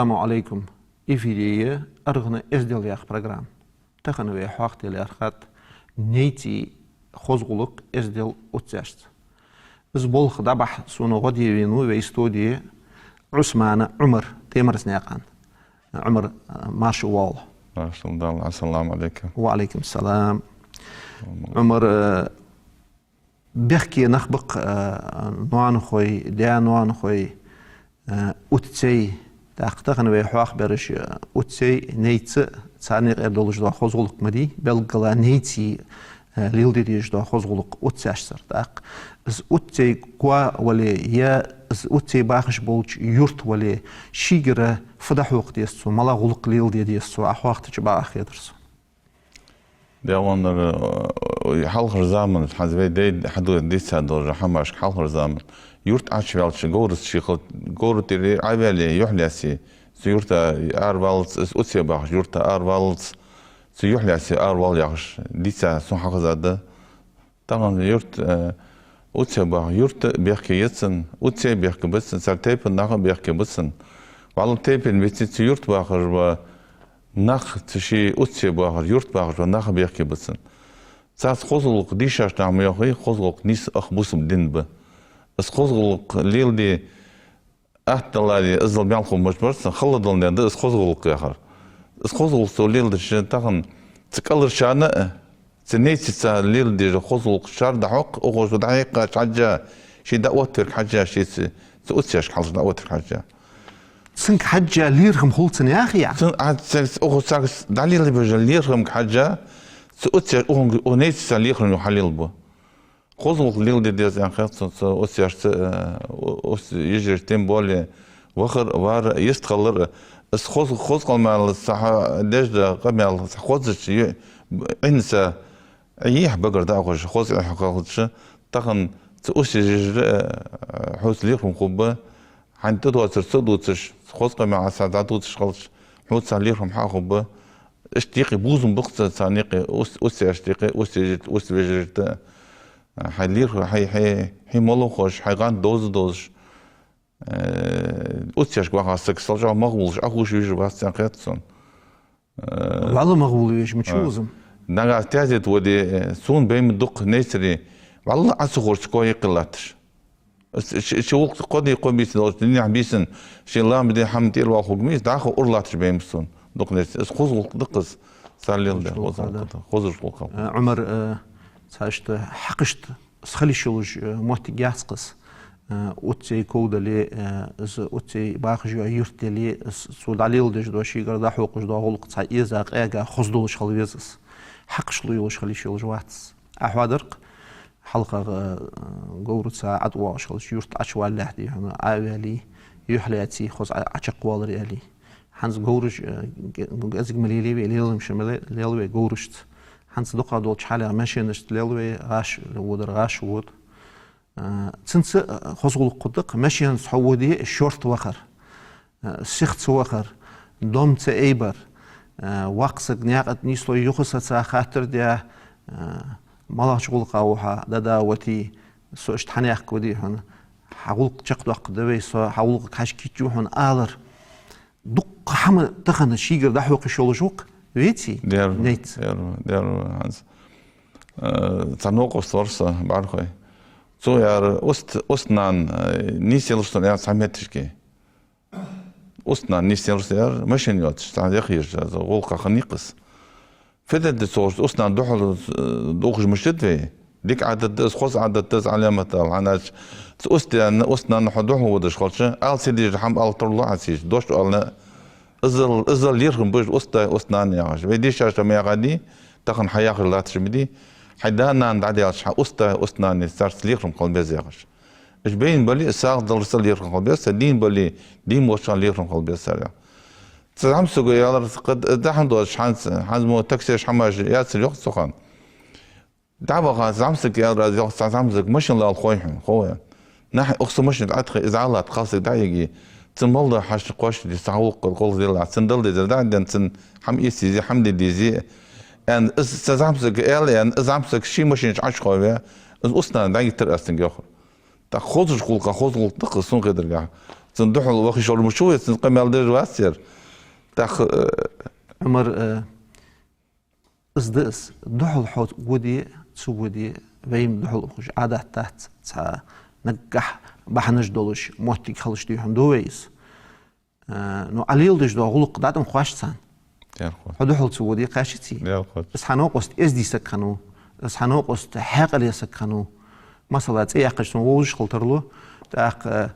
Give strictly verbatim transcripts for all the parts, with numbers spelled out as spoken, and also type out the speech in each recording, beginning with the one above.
Ассаламу Ӏалайкум. Эфире я «АргӀан эздел» яха программа. Тахан вай хьоахаде лаьрхӀад найций хоза гӀулакх, эздел оццешца. Из болх дӀабахьа сона гӀо де венав вай студе Ӏусмана Ӏумар, Темарзнаькъан. Ӏумар, а, марша воагӀалва. Маршал Даьла, ассаламу Ӏалайкум. Ва Ӏалайкум салам. Ӏумар, а, бехке нах ба-кх, а, ноанахой, даь-ноанахой, а, оццей, тӀаккха тахан вай хьоахабераш, а, оццей, найц, царна юкъера долаш дола хоза гӀулакх ма дий, белггала найций, а, леладе дезаш дола хоза гӀулакх оццешцара. ТӀаккха из оццей коа вале, е из оццей бахаш болча юрта вале, шийгара фу дӀахьокха деза цо, малагӀа гӀулакх леладе деза цо, Ӏа хьоахадича бакъахьа хетар сона. Даьла гӀонара, э, хьалхарча заман, хӀанз вай даьй хьаду-, дийца долча хӀамашка, хьалхарча заман юрта Ӏочуваьлча, говраца ший хила, говра тӀера Ӏоваьле, юхь лаьце, цу юрта араваллалца, из оццей бахача юрта араваллалца, цу юхь лаьце аравала яхаш, дийца сона хьахезад. Тахан юрт, э, оццей баха юрт бехке я цун, оццей бехке ба цун, цар тайпан нах а бехке ба цун. ВаллахӀи, тайпан беци цу юрта бахаш ба нах, цу ший оццей бахаш, юрта бахаш ба нах а бехке ба цун. Царца хоза гӀулакх дийшача наха ма йоахий, хоза гӀулакх нийса ах бусалба дин ба. Из хоза гӀулакх леладе атта даларе, иззал маьл хургболаш бар цун, хала дола даь да из хоза гӀулакх яхар. Из хоза гӀулакх цо леладича, тахан цу кӀалхарчарна а, цу найцаца леладеш хоза гӀулакх шоаш дӀахьокх, укхаза дӀахьекхача хьежжа, ший дӀаоттаварга хьежжа, ший цу, цу оццешка хьалха дӀаоттаварга хьежжа. Цунга хьежжа лерхӀам хул цун яхий? Цун, а, цу, укхаза царга дӀалелабеш лерхӀамга хьежжа, цу оццеш-, укхунга, укх найцаца лерхӀам юха хьалелабу. Хоза гӀулакх леладе деза аьнна хет сона цу оццешца, э, о-, оц-, йижарашца, тем более вахар а, вар а, йистхилар а. Из хоза, хоза къамаьл, цхьа хьадеш дола къамаьл, цхьа хозача ю-, Ӏинца Ӏехьа багара дӀахьош, хоза Ӏехьа хилча, тахан цу оццешта, э, хьоца лерхӀам хургба, хьайна тӀадоацар ца дувцаш, хоза къамаьл Ӏа царна дӀадувцаш хилча, хьоца царна лерхӀам хьахургба. Иштта юкъе бувзам ба-кх царна юкъе, оц-, оццешта юкъе, оццешта, оццевежарашта. Хьай лерхӀам, хьай, хьай, хьай молла ховш, хьай гӀанд довза дезаш, э, оццешка ваха саг, сел чӀоагӀа мах волаш, Ӏохувша везаш вац аьнна хет сона. Э, валла мах вола везаш ма вий из. Нагахь тезет воде, э, сона бейма дукха найцарий, валла Ӏа ца ховш, цу коа юкъе латташ. Из, из, из гӀулакх кхо ди, кхо бийса долча дийнахьа, бийсан ший ламаз де хӀама тӀера вала хургма из, дӀахо ура латташ бейма сона дукха найцарий. Из хоза гӀулакх да-кх из, цар леладаь хоза гӀулакх да, хоза гӀулакх. Э, Ӏумар, э, цхьа иштта хьакъ иштта из хила йиш йолаш, э, моттиг яц-кх из. Э, оццей ков дале, э, из оццей бахаш йола юрт яле, из цо дӀалеладеш дола, шийгара дӀахьокхаш дола гӀулакх цхьа эза, къега, хоза долаш хила веза из. Хьакъ шлу йолаш хила йиш йолаш вац из. Ӏа хьоахадаьр-кх, хьалхагӀа, э, говраца ӀотӀавоагӀаш хилча, юрта Ӏочувалалехь, дий хьона, Ӏоваьле, юхь лаьце, хоза Ӏо-, Ӏочакхвалар яле. ХӀанз говраш, э, ге-, ге-, кӀезига ма лелий вай, леладеш ма ле-, лел вай говрашца. ХӀанз дукхагӀа долча хьале машенашца лел вай, гӀаш водар, гӀаш вода. Э, цунца, э, хоза гӀулакх хургда-кх, машенаца хьо воде, шортта вахар, э, сиха ца вахар, дом ца айбар, э, воккха саг наькъа тӀа нийслой юха саца хаттар де, э, малагӀча гӀулакха ва хьо, да-да, вати, со иштта хьанаьхк ва, дий хьона, хьа гӀулакх чакхдоаккхаргда вай, со хьа гӀулакхага хьажа кийча ва хьона алар. Дукха хӀама тахан шийгара дӀахьокха йиш йолаш ва-кх, веций? Дер, найц. Дер, дер, хӀанз. Э, цхьа новкъост вар са, бӀарахой. Цо яр уст-, уст-нана, э, нийсъелар сона, яр цхьа метташка. Уст-нана нийсъелар сона, яр машен йоацаш, цхьа яхъеш, гӀулакха хиннай-кх из. Фу де деза цо, уст-нана духьал, э, дувхаш ма шийтта вай. Дика Ӏадат да из, хоза Ӏадат да из, Ӏаламат ала, хӀана аьлча, цу уст-, уст-нана хьо духьал водаш хилча, ала ца дезаш хӀама ала тарлу Ӏа цигача, дош оалаш. Иззал, иззал лерхӀам ба уж уст-, уст-нана яхаш. Вай дийшача ма яхадий, тахан хьаяхар латташ ма дий, хьай да-нана дӀадаьлча, хьа уст-, уст-нана, царца лерхӀам хила беза яхаш. Уж байна бале а, сагӀа даларца лерхӀам хила беза цар, дийна бале а, дийна волчарна лерхӀам хила беза цар яхаш. Цу зӀамсаго аьлар, кхы дахьан доацаш хӀанз, хӀанз мо таксеш, хӀамаш яцар йоах цу хана. ДӀаваха зӀамсага аьлар аз, йоах, цхьа зӀамсаг машин лала хой хьона, хов. Нахь, укх са машина тӀа Ӏотхе, из Ӏалатта кхалсаг дӀаеге, цун мел дола хьашт кхоачашде, цхьа гӀулакх гӀолла делахь, цунна дала дезар дӀа а денна, цунна хӀама эца езий, хӀама де дезий, аьнна, из цу зӀамсага аьлар, аьнна, из зӀамсаг ший машина чу Ӏочухове, из уст-нана дӀагийтар аз цунга, йоах. ТӀаккха хозача гӀулакха хоза гӀулакх да-кх из, сона хетаргахьа. Цунна духьал ваха йиш йолаш ма вий, цун къамаьл деш вац ер. ТӀаккха, э, Ӏумар, э, из да из, духьал хьо воде, ца воде, вай-м духьал ухаш Ӏадат дац, цхьа наггахьа бахьанаш долаш моттиг хилча дий хьона ду вай из. Э, ну, Ӏа леладеш дола гӀулакх дӀатӀа ма кхоач царна. Дера хой. Хьо духьал ца воде, кхаьчаций? Дера хой. Из хьа новкъост эздий саг хиннав, из хьа новкъост хьаькъале саг хиннав. Масала, цӀи яьккхача сона вовзаш хила тарлу. ТӀаккха,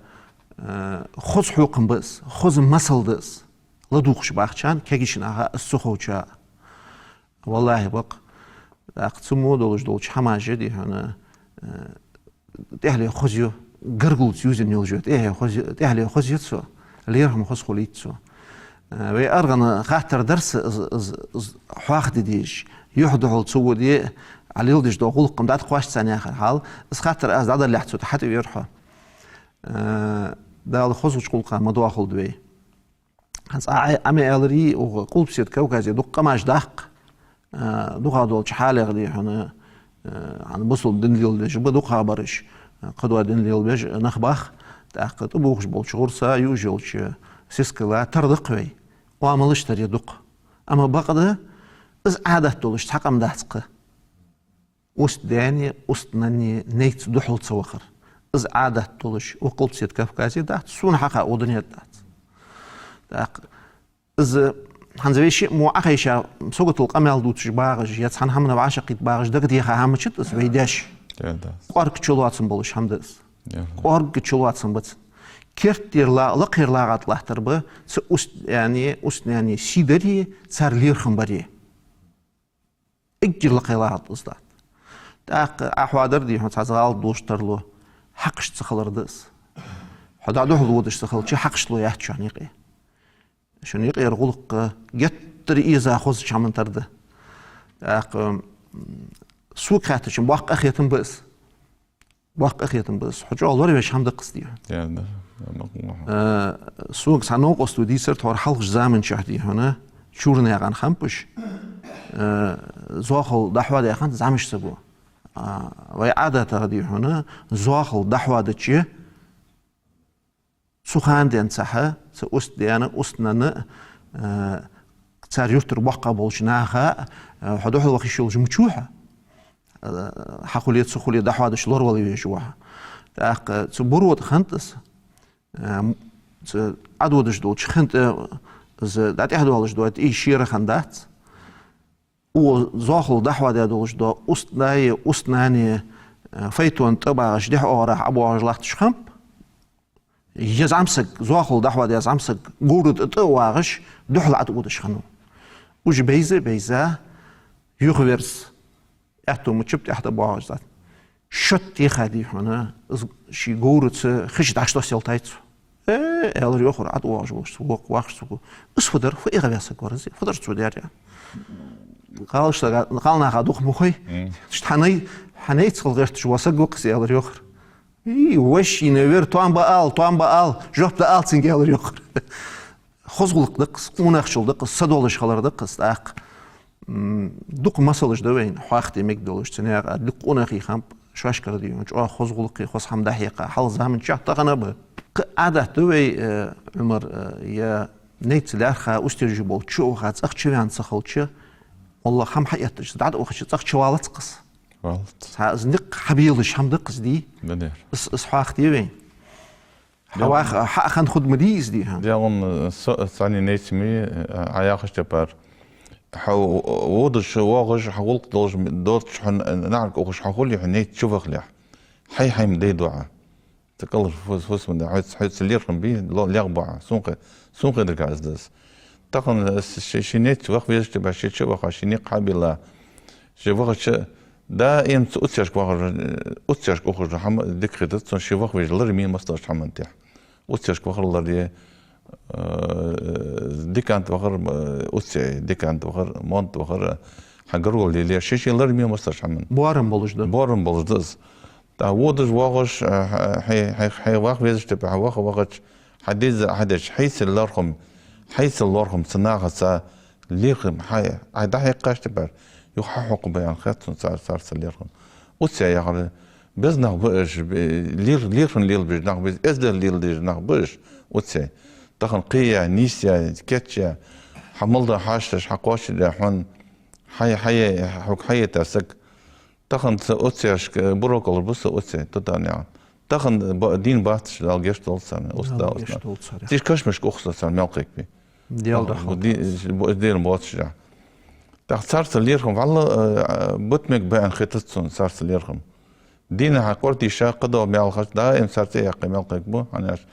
э, хоза хьокхам ба из, хоза масал да из. ЛадувгӀаш бахачарна, кегийча наха, из ца ховчоа. ВаллахӀи, ба-кх. ТӀаккха цу мо долаш долча хӀамаша дий хьона, э, тӀехьале хоза я, гаргалца юзанна йолаш я, тӀехье хоза я, тӀехьале хоза я цо, лерхӀам хоза хулийт цо. Э, вай аргӀанна хаттар дар са, из, из, из хьоахаде дезаш, юхь духьал ца воде, Ӏа леладеш дола гӀулакх-м дӀатӀакхоач царна яхар хьал, из хаттар аз дӀадалалехь цо тӀа хьатӀавера хьо. Э, Дала хозача гӀулакха ма доахалда вай. ХӀанз Ӏа, Ӏа ма аьларий, укх Къулбаседа Кавказе дукха къамаш да-кх, а, дукха долча хьалех дий хьона, а, хӀанз бусалба дин лелабеш ба дукхагӀбараш, а, кхыдола дин лелабеш нах ба-кх, тӀаккха тӀабувхаш болча гӀурса, юаш йолча сискала тара да-кх вай, оамалаш тара я дукха. Амма бакъда, из Ӏадат долаш цхьа къам дац-кх. Устдаьнеи устнаннеи найц духьал ца вахар. Из Ӏадат долаш укх Къулбаседа Кавказе дац, сона хьакха укх дунен тӀа дац. ТӀаккха из хӀанз вай шиъ мо Ӏохайша, саготал къамаьл дувцаш багӀаш, е цхьан хӀаманна вӀашагӀкхийтта багӀаш дагадеха хӀама ма дац из вай даьша. Дера да из. КӀоарга чулоацам болаш хӀама да из. Дера да. КӀоарга чулоацам ба цун. Керттера ла-, лакхера лагӀа тӀа латтар ба цу устдаьнеи устнаннеи сий дари, цар лерхӀам бари. Эггара лакхе лагӀа тӀа из да. ТӀаккха Ӏа хьоадар дий хьона, цхьа гӀалат долаш тарлу, хьакхаш ца хилар да из. Хьо дӀа духьал водаш ца хилча, хьакхаш лу яц шоана юкъе. Шоана юкъера гӀулакх геттара эза хозача хӀаман тара да. ТӀаккха, м, сога хаьттача, боккха къахетам ба из. Боккха къахетам ба из. Хьо чӀоагӀа лоравеш хӀама да-кх из дий хьона. Дера да. Э, сога цхьа новкъост ва дийцар, тхьовра хьалхарча заман чухь дий хьона, Чурнаькъан Хампаш, э, зоахал дӀахьоадаь хиннад зӀамига саго. А, вай Ӏадатах дий хьона, зоахал дӀахьоадача, цу хана денз цхьа, цу устдаьна, устнанна, э, цар юртара боккхагӀа болча наха, э, хьо духьал ваха йиш йолаш ма вий хьо. Э, хьахуле, цахуле дӀахьоадаш лоравала везаш ва хьо. ТӀаккха цу буро тӀа хиннад из, э, м-, цу Ӏадодаш долча хана тӀа из дӀатӀехьадоалаш дола тӀий шера хиннадац. Укх зоахал дӀахьоадаь долаш дола устдаи устнанаи, э, файтона тӀа багӀаш, дехьа-оагӀорахьа ӀобоагӀаш латташ хиннаб. Е зӀамсаг, зоахал дӀахьоадаь зӀамсаг, говра тӀа тӀа а вагӀаш, духьал ӀотӀаводаш хиннав. Уж бейза, бейза, юхаверза, аьттув мичаб тӀехьа тӀабоагӀаш дац. Шоатта теха дий хьона, из ший говраца хиш дӀачутоссаелтай цо. Э, аьлар йоахар ӀотӀавоагӀаш волча саго, воккхача саго. Из фу дар, фу эгӀаваь саг вар из, фу дар цо даьр, аьнна. Кхалнах-, кхалнаха дукха ма хой. Мм. Иштта хьа най-, хьа найцал гӀерташ вола саг ва-кх из, аьлар йоахар. И, вай шийна вер, тоам баал, тоам баал, жоп даал цунга, аьлар йоахар. Хоза гӀулакх да-кх из, къонахчал да-кх из, са долаш хилар да-кх из, тӀаккха. М, дукха масалаш да вайна хьоахаде мегаргдолаш, цу наькъа дукха къонахий хиннаб шоашкара дий хьона, чӀоагӀа хоза гӀулакхи хоза хӀама дӀахьекха, хьал заман чухь тахан а ба. Кхы Ӏадат да вай, э, Ӏумар, э, е найц лаьрхӀа, устежи болча чу а ваха, цӀагӀа чувена ца хилча, валлахӀи, хӀама хьаэттача, дӀатӀавахача цӀагӀа чувалац-кх из. Валац. Цхьа из никъ хьабелаш хӀама да-кх из дий. Да, дера. Из, из хьоахаде вайна. Хьа ваха, хьа хинна хургда ма дий из дий хьона. Дегӏан, со-, цхьанне найц ма йий, Ӏа яхача тайпара. Хьо водаш, воагӀаш, хьа гӀулакх долаш, доацаш хьона, наӀарга ухаш хьо хуле, хьо найц чувахалехь. Хьай-хьай ма дайдоагӀа. Ца кӀалхара фус-, фусам да, хьоца, хьоца лерхӀам бе, ло-, легӀабоагӀа. Сона хе-, сона хетаргахьа из да из. Тахан, э, с-, ши, ший найц ваха везача тайпара, ше чу а ваха, ший никъ хьабелла, ше вахача, даим цу уцешка вахар, уцешка ухаш хӀама дика хетац, цунна ше ваха везаш лар ма йий массадолча хӀаман тӀа. Уцешка вахар лар я, э, дикант вахар, э, уце, дикант вахар, монт вахар, хьа гаргало лелае, ше-ше лар ма йий массадолча хӀаман. Боарам болаш да. Боарам болаш да из. ТӀаккха водаш, воагӀаш, э, хьай, хьай, хьай ваха везача тайпара, хьа ваха, вахача, хьа дезар хьадеш, хьайца лерхӀам, хьайца лерхӀам цу нахаца, лерхӀам хьай, Ӏа дӀахьекхача тайпара, юха хьахьокхаргба аьнна хет сона цар, цар цу лерхӀам. Уце яхар, Беза нах ба уж, бе-, лер-, лерхӀам лелабеш нах ба уж, эздел леладеш нах ба уж, оццай. Тахан кхеяь, нийсъяь, кийчъяь, хьа мел дола хьашташ, хьа кхоачаш да хьона, хьай-, хьай-, хьога хьаяйтар саг. Тахан са оццай аш-, бурокалур ба са оццай, тутанеа. Тахан ба-, дийна бац уж, Дала гешт долда царна, уст да, Дала уст гешт на. Долда царна. Тиша кашамашка ухаш да цар мел кхайкабе. Дела Тахан духьал. Ди-, бо-, дийна боацаш да. ТӀаккха царца лерхӀам, валла, э, бут мег баьнна хетац сона царца лерхӀам. Дийнахьа къорта дийша, кхыдола мел хаш, даим царца яьккхе мел кхайкабу, хӀана аьлча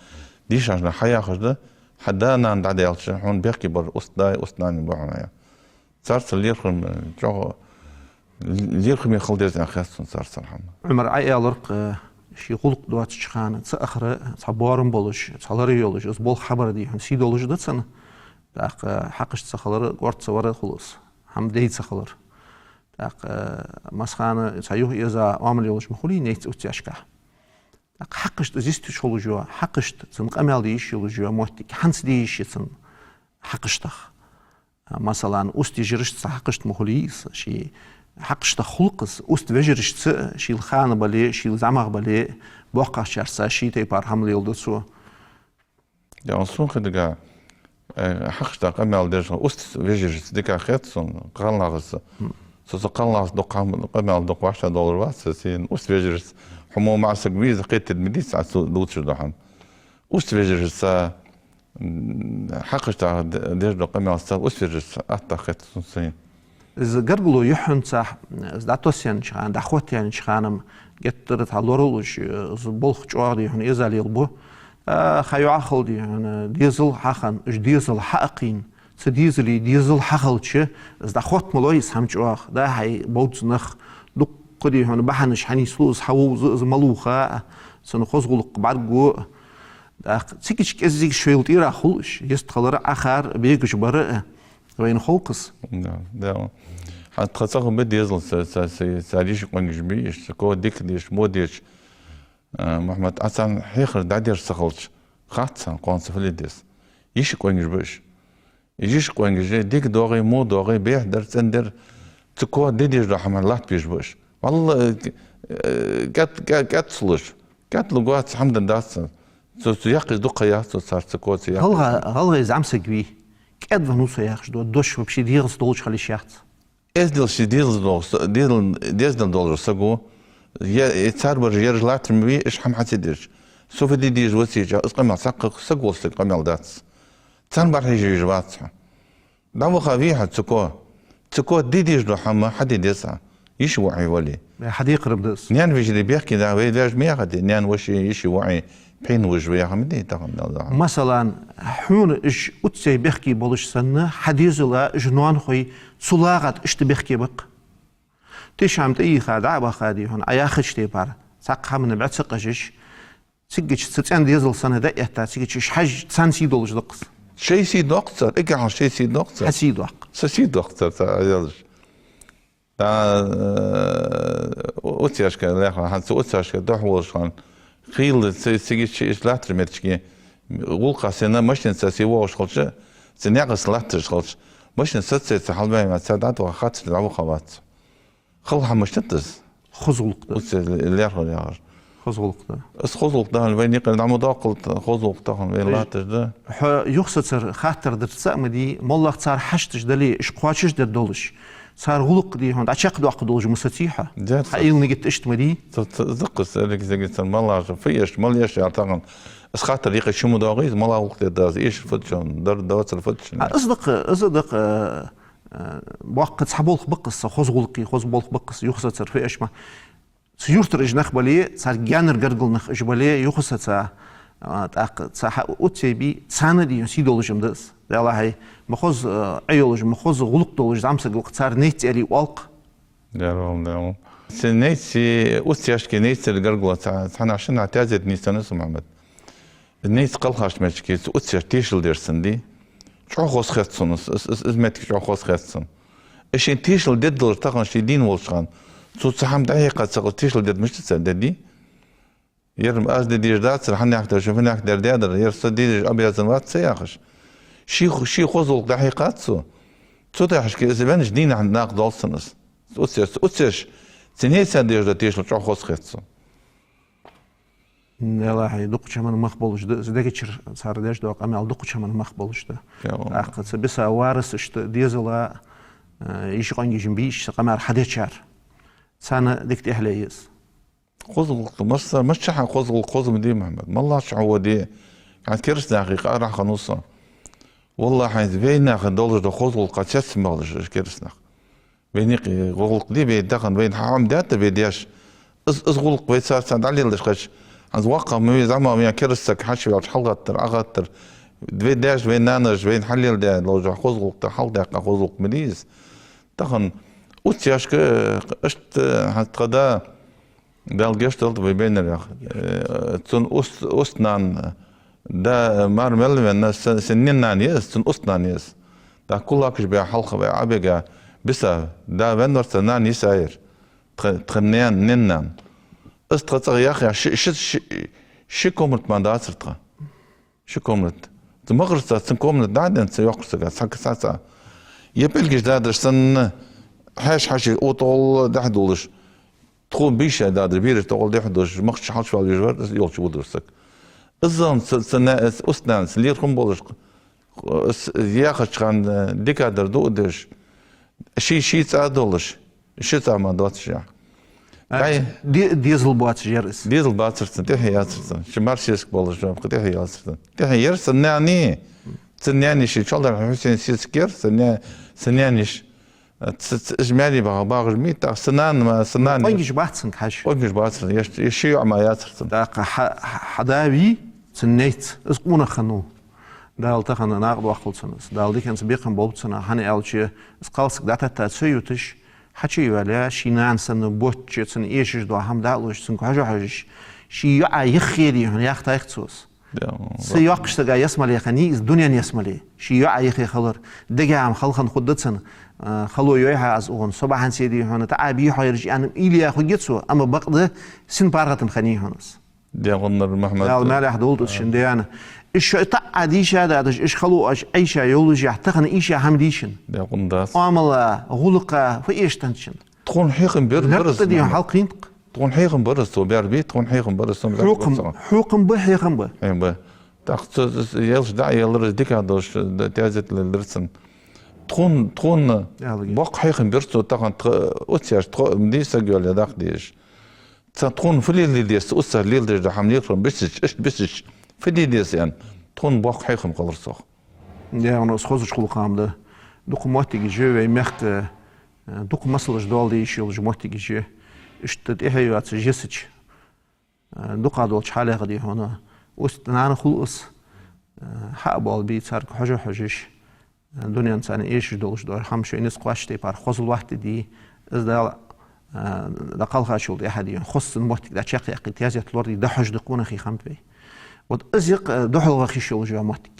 дийшача наха хьаяхаш да, хьа да-нана дӀадаьлча, хьона бехке бар уст дай, уст нани ба хьона я. Царца лерхӀам, э, чӀоагӀа лерхӀаме хила деза аьнна хет сона царца хӀама. Ӏумара Ӏаьларкх, э, ший гӀулакх доацача хана, цу ахара цхьа боарам болаш, цхьа лар йолаш, из болх хьабар дий хьона сий долаш да цун. ТӀаккха хьакхашта ца хилар, къорта ца вар хул из, хӀама дей ца хилар. ТӀаккха, э, массахана цхьа юхаэза оамал йолаш ма хулий нейц уццешка. ТӀаккха хьакхашта из йистхулаш йола, хьакхашта цун къамаьл де йиш йолаш йола моттиг, хӀанз де йиш я цун хьакхаштах. Масала, уст ежарашца хьакхашта ма хулий из, ший хьакхаштах хул-кх из, уст вежарашца, шийла хана бале, шийла зӀамагӀа бале, боккхагӀчарца ший тайпара хӀама леладу цо. Я, он сона хетаргахьа, э, хьакхаштах къамаьл деш, уст вежарашца дика хет сона, кхалнахаца. Со, со кхалнахаца дукха хӀама, къамаьл дукха вӀаштӀа долаш вац, со сийна уст вежарашца, хьо мо маӀа саг вий из кхетаде ма дий цо дувцаш дола хӀама. Уст вежарашца, м, хьакхаштах д-, деш дола къамаьл цар уст вежарашца атта хет сона сайна. Из гаргало юххьанца, из дӀатоссаеннача хана, дӀахоттаяьннача хана-м геттара цхьа лоралуш, из болх чӀоагӀа дий хьона эза лелабу. А, ха йоӀахал дий хьона, дезал хьахинна, уж дезал хьаакхийна, цу дезала дезал хьахилча, из дӀахотта ма лой из хӀама чӀоагӀа. Да хьай бовза нах, дуккха дий хьона бахьанаш хьанийслу из, хьавовза из, малув ха а, цун хоза гӀулакх бӀаргаго а. ТӀаккха цига кӀеззига шоайла тӀера хул уж, йистхилар а, Ӏахар а, бегаш бар а, вайна хов-кх из. Да, да. ХӀанз тха цӀагӀа ба дезал, ца, ца, ца, цар йиший къонгаш бий уж, цу коа дика деш, во деш. Э, Мухьаммад, Ӏа царна хьехар дӀадеш ца хилча, хац царна кхоана ца фу леладе деза. Йиший къонгаш ба уж. Йиший къонгаш дика доагӀе, во доагӀе, бехдар, цӀендар, цу коа де дезаш дола хӀама латтабеш ба уж. Валла, э, кӀаьд-, кӀаьд-, кӀаьд ца луш, кӀаьд лургвац, хӀама дац царна. Цу, цу яккхийс дукха ха яц цу царца коа ца яккхийс. ГӀалгӀа-, гӀалгӀай зӀамсаг вий, кӀаьдвеннав со яхаш дола дош вообще дегӀаца долаш хила йиш яц. Эздел ший дезал долаш, дезал, дезал долаш саго, е, е цар бараш ераш латтар ма вий, уж хӀама хьа ца деш. Со фу де деза вацийча, из къамаьл цхьаккха саг волча сага къамаьл дац. Царна бӀарахьежа везаш вац хьо. ДӀаваха вий хьо цу коа. Цу коа де дезаш дола хӀама хьаде деза хьа. Йиший воӀий вале. Э, хьадекхар-м да из. Наьна вежарий бехке да, вай вежарий ма яхий, наьна-воший, йиший воӀий пхьийна вуж ва яхар ма дий тахан, Дала духьа. Масала, хьона уж уццай бехке болаш санна, хьа дезала уж ноанахой цу лагӀа тӀа иштта бехке ба-кх. Тиша хӀама тӀайийха, дӀа а баха дий хьона, Ӏа яхача тайпара, цхьаккха хӀамана бӀаь ца къажаш, цигача цу цӀен дезал санна дӀаэтта, цигача уж хьажа, царна сий долаш да-кх из. Шоай сий доаккх цар, эггара хьалха шоай сий доаккх цар. Хьа сий доаккх. Са сий доаккх цар, ца, а, ялаш. Да, э, уццешка лаьрхӀа, хӀанз цу уццешка духьа волаш хана, хийла ца-, цигача уж латтача моттиге, гӀулакха сенна машинаца сий воагӀаш хилча, цу наькъаца латташ хилча, машинаца сацайца хьалбаьнна ма, цар дӀатӀаваха хаттар дӀаваха вац. Хала хӀама мишта да из? Хоза гӀулакх да. Уцце лаьрхӀа яхар. Хоза гӀулакх да. Из хоза гӀулакх да хьона, вайна юкъера дӀа ма доаккхалда, хоза гӀулакх да хьона, вайна латташ да. Хьо юхасацар хаттар дар цаӀ ма дий, моллагӀа цар хьашташ дале, уж кхоачашдергдолаш. Цар гӀулакх дий хьона, дӀачакхдоаккхаргдолаш ма саций хьо. Хьа уйла-нигат иштта ма дий. Ца, ца, из да-кх из, эрригаш, зига цар мел лаьрхӀа, фу эш, мел эш яр тахан. Из хаттар юкъе чу ма доагӀий из, малагӀа гӀулакх дергда из, эшар фуд шоана, дар доацар фуд шоана. А, из да-кх, из да-кх, э, э, боккха цхьа болх ба-кх из, са хоза гӀулакхи, хоза болх ба-кх из, юхасацар фу эш ма. Цу юртара уж нах бале, царга гаьнара гаргара нах уж бале, юхасаца, а, тӀаккха цхьа хьа уцце бий, царна дий хьона сий долаш-м да из. Далла хьай, ма хоза, а, Ӏе йолаш, ма хоза гӀулакх долаш зӀамсаг ва-кх, цар нейц аьле оал-кх. Дера валла, дера валла. Цу нейци, уццешки нейцера гаргало цхьа-, цхьанахьа-шиннахьа таьзет нийсденна со, Мухьаммад. Нейц кхелхача моттиге цу уццешта тешал деш санна дий, чӀоагӀа хоза хет сона, из, из, из, из моттиг чӀоагӀа хоза хет сона. Из шийна тешал дергдолаш тахан ше дийна волча хана, цо цхьа хӀама дӀахьекха ца хилча, тешал дергда мишта цар, дергдий? Ер аз де дезаш дацар, хьанехк дар, шо фунехк дар, даьдар, ер со де дезаш обязан вац ца яхаш. Ший, ший хоза гӀулакх дӀахьекхад цо. Цу тайпара из веннача дийнахьа накъадоал сона из. Уццеш, уццеш, цу нейца деш дола тешал чӀоагӀа хоза хет сона. Делахь, дукхача хӀаман мах болаш да, из дегачура цар деш дола къамаьл дукхача хӀаман мах болаш да. ТӀаккха цу биса варасашта дезала, э, йиша-къонгий-жима бийша цу къамаьл хьадечар. Царна дика тӀехьале еза. ХозагӀа масса-, масса хьа хозагӀа хоза ма дий, Мухьаммад. МаллагӀча хьо воде, хьан кераста нахи къарахь ханусо. Валлахьи, вайнаха долаш да хоза гӀулакх цецбалаш уж кераста нах. Вайна юкъе гӀулакх дий, вай тахан вайна хьа хӀама даьтта вай деш. Из, из гӀулакх вай царца дӀалелдеш хьач. ХӀанз воккха ма вий, зӀамига ма вий, кераста саг хьачувелча хьалгӀаттар, агӀаттар. Вай даьша, вай нанаша вайна хьалелдаь долаш хоза гӀулакх да, хьалдаьккха хоза гӀулакх ма дий из. Тахан уцяшка, э, иштта, э, хьа тха да, Дала гешт долда вай байнарах. Э, цун уст-, уст-нана, да, мар мел венна, са-, са нин-нана я из, цун уст-нана я из. ТӀаккха кулакаш бе хьалха вай Ӏобега, биса, да венна вар цун, нана йиса яр. Тха, тха наьна, нин-нана. Из тха цӀагӀа яхъяь, ши, ши, ши, ши комнат мара дацар тха. Ши комнат. Цу махарца цун комнат дӀаденна, цу йоккхача сага, цхьа, цхьа, цхьа. Е пӀелгаш дадаш санна, хьаьша-хьаьша укх тӀагӀолла дӀахьадувлаш. Тхона бийша дадаш, бераш тӀагӀолла дӀахьадувлаш, махча хьалчувала везаш вар, из йолча водаш саг. Из зама ца, ца на-, ца уст-нанас лерхӀам болаш, с-, яхача хана дикадар дуадеш, ший, ший цӀа долаш, ший цӀа ма доацаш яхь. А, дай де-, дезал боацаш яр из. Дезал бацар цун, тӀехье яцар цун. Ши марсеск болаш, тӀехье яцар цун. ТӀехье яр са наьни, са наьни ши чалдар Хьусен сеск яр, са ня-, са наьниш. Ц-, ц-, уж маьре багӀа, багӀаш ма йий, тӀаккха са нана ма, са нана. Къонгаш бац цунга хьажа. Къонгаш бац цунга, я ш-, я ши йоӀ ма яцар цунга. ТӀаккха хьа-, хьа-, хьа да вий, цун нейц, из къонах хиннав. Дала тахан накъадоаккхалва цунна из. Дала диканца бекхам болба цунна, хӀана аьлча, из кхалсаг дӀататта ца юташ, хьачу а йоалаяь, ший нана санна боацача, цунна эшаш дола хӀама дӀа а луш, цунга хьожа-хьожаш, ший йоӀа юххе, дий хьона, яхийтай-кх цо из. Са йоккхача сага ялсмале хиннай из, дунен ялсмале. Ший йоӀа юххе хилар. Дега хӀама хала хинна хургда цунна, а, хало йой хьа аз укхун, со бахьан ца дий хьона, таӀа бий хьо ераш, аьнна, уйла яь хургья цо, амма бакъда син паргӀата хиннай хьона из. Дегӏуннар Мухьмад. Дала маьлехь долда из шун даьна. Уж шоай таӀа дийша а даьдаш, уж хало оаш Ӏайша йоллашехь, тахан ийша хӀама дий шун? Дегӏун дац. Ӏамала, гӀулакха, фу эштанчун? Тхона хьехам бер, бераз, Мухьмад. Хьалкхийна-кх. Тхона хьехам бераз цо бер бий, тхона хьехам бераз цо бер бий. Хьехам ба, хьехам ба. Хьехам ба. ТӀаккха цо, цо, елш дӀа а еллар, дика долаш, да, тезет леллар цун. Тхона, тхона боккха хьехам бер цо тахан, тха, оццеш, тхо, ди саг йоале дакъа дезаш. Цхьа тхона фу леладе деза, цу уццар леладеш да хӀама лерхӀам бисача, иштта бисача, фу де деза аьнна, тхона боккха хьехам хилар цох. Дегӏун из хозача гӀулакхах да. Дукха моттигаш я вай мехка, э, дукха масалаш доаладе йиш йолаш моттигаш я. Иштта тӀехье йоацаш йисача, э, дукха долча хьалех, дий хьона, уст-нана хул из, э, хьа а боалабий царга хьожа-хьожаш, дунен царна эшаш долаш дола хӀама шоай низ кхоачача тайпара хозал латтаде, из Дала, а, дӀакхалхачул тӀехьа, дий хьона, хоза цун моттиг дӀачакхъяккхе, тезет лораде, дӀахьожаде къонахий хиннаб вай. Вот из я-кх, а, духьалваха йиш йолаш йола моттиг.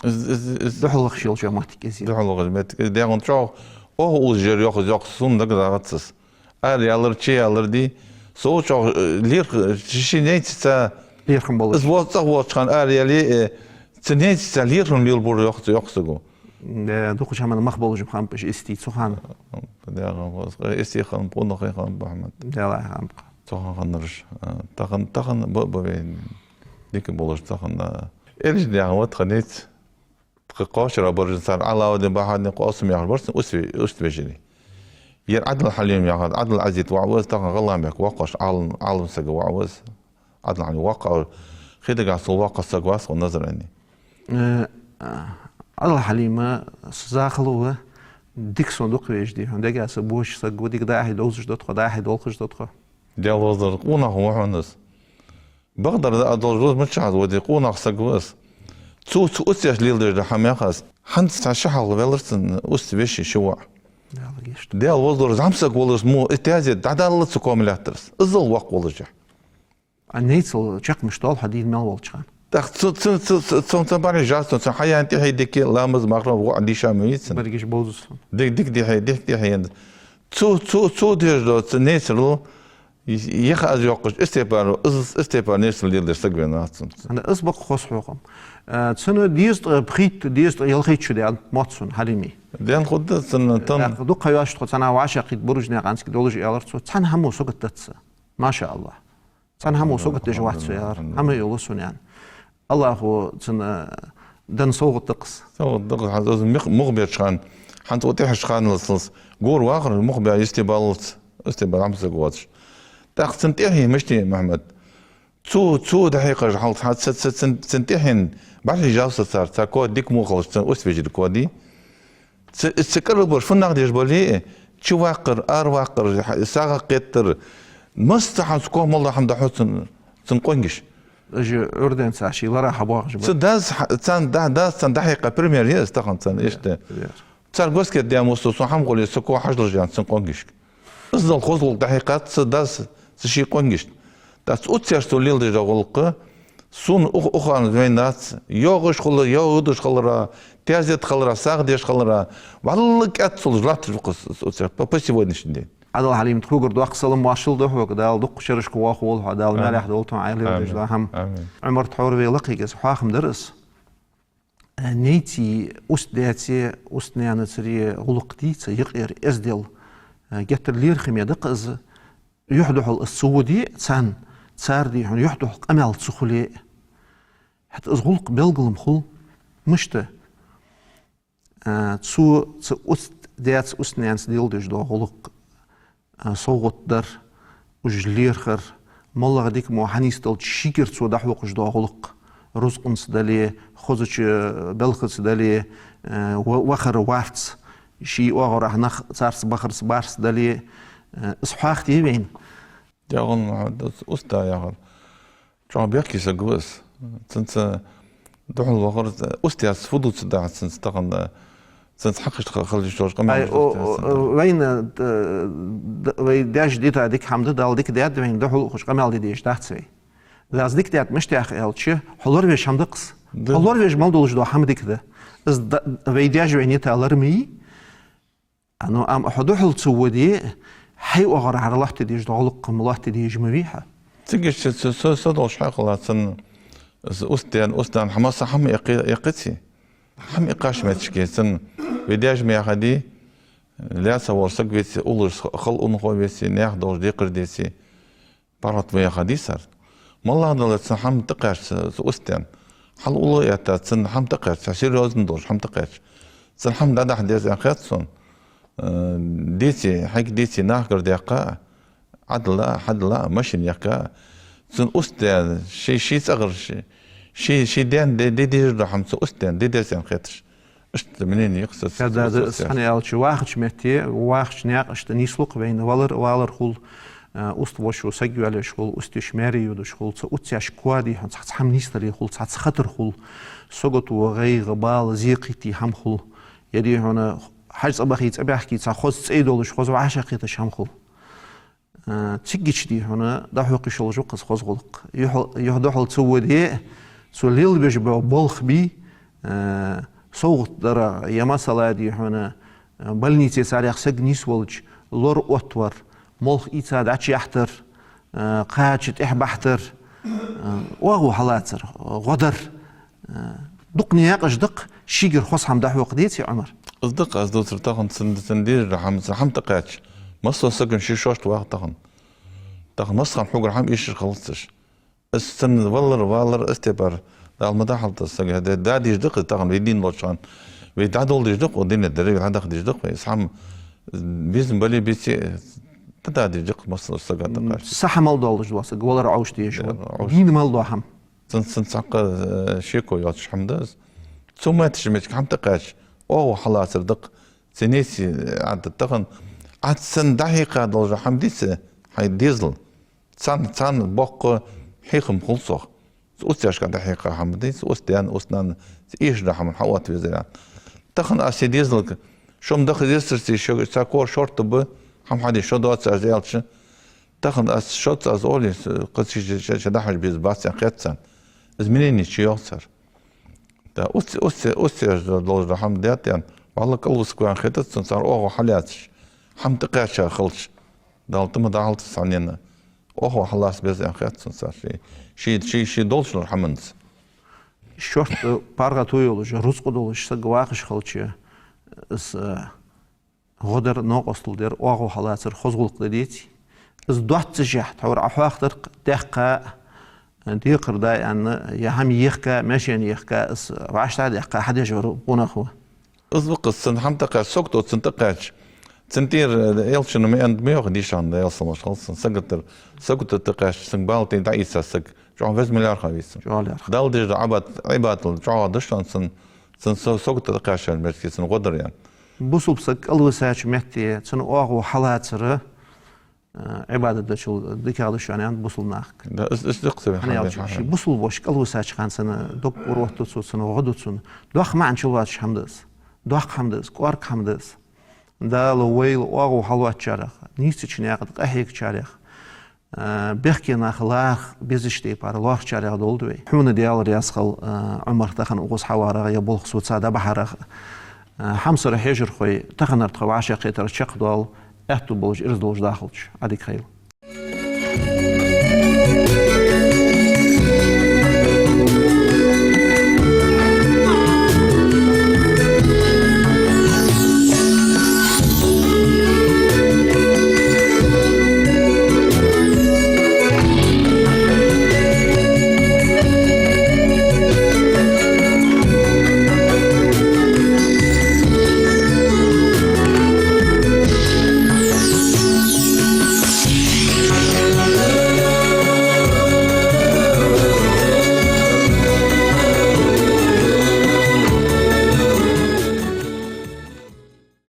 Из, из, из. Духьалваха йиш йолаш йола моттиг из я. Духьалваха моттиг. Из дегӏун чӀоагӀа оаха уллаш яр йоах из, йоах, сона дагадоагӀац из. Ара ялар, чу ялар дий. Со чӀоагӀа, э, лерх-, ши, ший нейцаца лерхӀам болаш. Из воц, цӀагӀа воацача хана ара яле, э, цу нейцаца лерхӀам лелабора йоах, йоах саго. Э, дукхача хӀаман мах болаш хиннаб уж истий цу хана. Дегӏун, истий хиннаб, къонахий хиннаб, Мухьмад. Дела хиннаб. Цу хана хиннараш, э, тахан, тахан ба, ба вай дика болаш тахан, э, элча дегӏун ва тха нейц. Тха кхоачара баржа цар Ӏалаудин, Бахьаудин, Къосам яхаш бар цун уст-, уст-вежарий. Ер Ӏадал Хьалим яхаш, Ӏадал Ӏазиз воӀ ва из, тахан ГӀалгӀай мехка воккхагӀа Ӏалам, Ӏалам саг воӀ ва из. Ӏадал Хьалим воккха, хи дагахь цул воккха саг вац хьона Назране. Э, Ӏадал Хьалим, са захало ва, дика сона дукха везаш, дий хьона, дега са боча саг ва, дика дӀа-хьа довзаш да тхо, дӀа-хьа долхаш да тхо. Дела возлар, къонах ва хьона из. Бакъдар да а долаш, мичахьа воде, къонах саг ва из. Цо, цо уццеш леладеш да хӀама яхаш. ХӀанз цхьа ши хьалха велар цун уст-веший ши воӀ. Дела возлар, зӀамсаг волаш мо, и тезет дӀадаллалца кома лаьттар из. Иззал воккха волаш яхь. А нейцал чакхмаш доал хьо дийна мел волча хана. ТӀаккха цу, цу, цу, цу, цу, цу бархӀи жас, цу, цу хьаяьнна тӀехье дика, ламаз, марха, воӀ дийша ма вий цун. Баргиш бовзу сона. Дика, дика дехье, дика дехье. Цу, цу, цу деш дола, цу нейцарал, Е-, еха аз йоаккхаш, из тайпара, из, из тайпара нейцарал леладеш саг венна вац цун. ХӀана из бакъ хоза хьехам. Э, цун дезткъа пхийтта, дезткъа ялхайтта шу даьннад мотт сона Хьалима. Даьнна хургда цун, тан. Э, дукха ха йоацаш тхо цхьана вӀашагӀкхийтта Буржий наькъа, цунга долаш аьлар цо, цхьан хӀамо сагот дац са. Маша Аллахь. Цхьан хӀамо сагот деш вац со, яхар. ХӀама йолаш сона, яхар. АллахӀа цунна денна совгӀат да-кх из. СовгӀат да-кх из, хӀанз из мих-, мух беча хана, хӀанз цу тӀехьарча хана лацалца. Гора вахар мух бе, исте баллалца, исте бал хӀама саг воацаш. ТӀаккха цун тӀехье мишта я, Мухьаммад? Цо, цо дӀахьекхаш хьал, ца, ца, цун, цун тӀехьенна бӀарахьежав цар, цар коа дика мо хилча, цун ус вежарий коа дий. Цу, цу кӀарал болаш фуннагӀа деш бале а, чу ваккхар, ара ваккхар, сагӀа кхетар, массахана цу коа мел дола хӀама дӀахьу цун, цун къонгаш. Уж Ӏуйранна цхьа ший ларах хьабоагӀаш ба. Цу дас, цан да-, дас цан дӀахьекха пример я из тахан цун, иштта. Цар госкет дем усу, со хӀама гӀоле, со коа хьажалаш ян цун къонгашка. Из дола хоза гӀулакх дӀахьекхад цу дас цу ший къонгашта. ТӀаккха цу уццеш цо леладеш дола гӀулакх, сона ух-, ухарна вайнац, йоагӀаш хулар, йоагӀаш хулар, таьзет хилар, сагӀа деш хилар, валла кӀаьд цул латташ ва-кх из, из уццеш по, по сегодняшний день. Ӏадал Хьалим, тхогара доккха салам-моаршал да хьога, Дала дукха шерашка воаккхалва хьо, Дала маьлехь долда хьона Ӏа леладеш дола хӀама. Амин. Ӏумар, тхьовра вай лакхе гӀерза хьоахам дар из. Э, нейцеи, уст-даьцеи, уст-наьнацареи гӀулакх дийца, юкъера эздел, э, геттара лерхӀаме да-кх из, юхь-духьал из ца воде а царна, цар, дий хьона, юхь-духьал къамаьл ца хуле а. ХӀаьта из гӀулакх белгала ма хул, мишта? Э, цо цу уст-даьца, уст-наьнаца леладеш дола гӀулакх, а, совгӀат дар, уж лерхӀар, моллагӀа дика мо хьанийсдалча шийгара цо дӀахьокхаш дола гӀулакх, рузкъанца дале, хозача балхаца дале, а, ва-, вахар-варц, ший оагӀорахьа нах царца бахарца барц дале, а, из хьоахаде вайна. ДегӀан Мухьаммад, уст-да яхар чӀоагӀа бехке саг ва из. Цунца духьал вахар, уст-даьца фу дувцаргда хьа цунца тахан, цунца хьакхашта хила йиш йолаш къамаьл? Ай, о, о, вайна, д-, д-, вай даьша дита дика хӀама да, Дала дика даьд вайна, духьал ухаш къамаьл де дезаш дац вай. Дала дика даьд мишта яхар аьлча, хьо лоравеш хӀама да-кх из. Да. Хьо лоравеш мел долаш дола хӀама дика да. Из да, вай даьша вайна дита ларам я. А, ну, амма хьо духьал ца воде, хьай оагӀорахьара лоаттаде дезаш дола гӀулакх-м лоаттаде дезаш ма вий хьо. Цига иштта со, со, со долаш хьоахалац цун, уст-даьна, уст-нанна хӀама, са хӀама эккхе-, эккхаций? ХӀама эккхача моттиге цун, вай даьша ма яхадий, лаьца вола саг веце, уллаш хала унахо веце, наьха долаш декхар деце, паргӀата ва яхадий цар. МоллагӀа дале а цун хӀама тӀакхаьча, цу уст-даьна. Хьал уллув этта, цун хӀама тӀакхаьча, серьёзно долаш хӀама тӀакхаьча. Цун хӀама дӀадахьа деза аьнна хет сона. Э, деце, хьайга деце, нахагара даьккха, Ӏадала, хьадала, машин яьккха. Цун уст-даьна, ший, ший цӀагӀара, ший, ший, ший даьна де, де дезаш дола хӀама цу уст-даьна де деза аьнна хеташ. Иштта мнени я-кх са, са, са, са. Хьа аьлча, вахача метте, вахача наькъашта нийслу-кх вайна, валар, валар хул, а, уст-вошо саг йоалаеш хул, уст-йиша маьре йодаш хул, цу уццеш коа, дий хьона, цхьацца хӀама нийсдале хул, цхьацца хатар хул, сагото, гӀайгӀа, бала, зе кхийтте хӀама хул. Е, дий хьона, хьажцӀа бахе, цӀабаьхке, цхьа хоза цӀай долаш, хоза вӀашагӀкхеташ хӀама хул. Э, цигача, дий хьона, дӀахьокха йиш йолаш ва-кх из хоза гӀулакх. Юхь-, юхь-духьал ца воде а, цо лелабеш бола болх бий, э, совгӀат дар, е масала, дий хьона, э, больнице царех саг нийсвелча, лораоттавар, молха ийца дӀачуяхьийтар, э, кхача тӀехьабахьийтар, э, оагӀув хьалацар, гӀо дар, э, дукха наькъаш да-кх, шийгара хоза хӀама дӀахьокха деций, Ӏумар? Из да-кх аз дувцар тахан, цун, цун дезаш дола хӀама, цун хӀама тӀакхаьча. Массо сагана ший шоашта ваха тахан. Тахан массахана хьогара хӀама эшаш хилац уж. Из цун валар, валар, из тепар Дала ма дахьалда сага. Да, да дезаш да-кх тахан вай дийна долча хана. Вай дӀадоладеш да-кх укх дунен тӀара, вай дӀадаха дезаш да-кх вай. Из хӀама безам бале а, беце а, дӀадоладеш да-кх массо сага тӀакхаьча. Са хӀама мел долаш дола саг валар Ӏовша дезаш ва. Ӏовша. Дийна мел дола хӀама. Цун, цун цхьаккха, э, шеко йоацаш хӀама да из. Цу моттиге, моттиге хӀама тӀакхаьча, оагӀув хьалацар да-кх. Цу неце, э, Ӏадда тахан, Ӏа цунна дӀахьекха долаш дола хӀама дий из, хьай дезал. Царна, царна боккха хьехам хул цох. Цу уццешка дӀахьекха хӀама дий из, уст-даьна, уст-нанна, цу эшача хӀаман хьаотта везар аьнна. Тахан аз се дезалга, шо-м даха дезацарций, шо, цхьа кора шортта ба, хӀама хьаде, шо доацар аз аьлча, тахан аз шоца аз оле, кхы ше, ше, ше дӀахьош беза бац аьнна хет царна. Из мнени чуйоагӀа цар. Да, уц-, уц-, уццеш долаш дола хӀама даьд аьнна, валла кӀалвиса ваьнна хетац цунна, цар оагӀув хьалаьцача, хӀама тӀакхаьча хилча, Дала тӀа ма дахьалда цхьаннена, оагӀув хьалаца беза аьнна хет цунна цар ший, ший, ший, ший долча лар хӀаманца. Шортта, э, паргӀато йолаш, рузкъа долаш саг вахаш хилча, из, э, гӀо дар, новкъостал дар, оагӀув хьалацар хоза гӀулакх да деций? Из доаццашехь, тхьовра Ӏа хьоахадир-кх, даьккха, декхар да аьнна, е хӀама ехка, машен ехка, из вӀаштӀехьа даьккха хьадеш вар къонах ва. Из ва-кх из, цун хӀама тӀакхаьчача, сагото цунна тӀакхаьчача. Цун тӀера, э, элчано ма аьннад, ма йоах дийшад, Даьла салам-моаршал хилда цунна, саготдар, сагото тӀакхаьчача, цунга бала тӀера дӀаийца саг чӀоагӀа веза ма лаьрхӀа веза. ЧӀоагӀа лаьрхӀа. Далла деш дола Ӏибадат, Ӏибадат чӀоагӀа да шоана цун, цун са-, сагото тӀакхаьчача метте цун гӀо дар аьнна. Бусалба саг кӀалвисача метте цун оагӀув хьалацар, э, Ӏибадат дечул дикагӀа да шоана аьннад бусалба нахага. Да, из, из дукха ца вен хӀана хьан аьлча, ден ший хьан. Бусалба воша кӀалвисача хана цун дог ураотт цо, цун гӀо ду цунна. Доккха маӀан чулоацаш хӀама да из. Доккха хӀама да из, кӀоарга хӀама да из. Дала вайла оагӀув хьалоацачарех, нийсача наькъа тӀа къахьегачарех, э, бехке нах лархӀа безача тайпара лоархӀачарех долда вай. Хьона Даьла раьза хилва, э, Ӏумар, тахан укхаза хьаварах, е болх соца дӀабахьарах. Э, хьамсара хьежархой, таханара тха вӀашагӀкхетар чакхдоал, аьттув болаш, ираз долаш дахалда шо. Ӏадика хийла.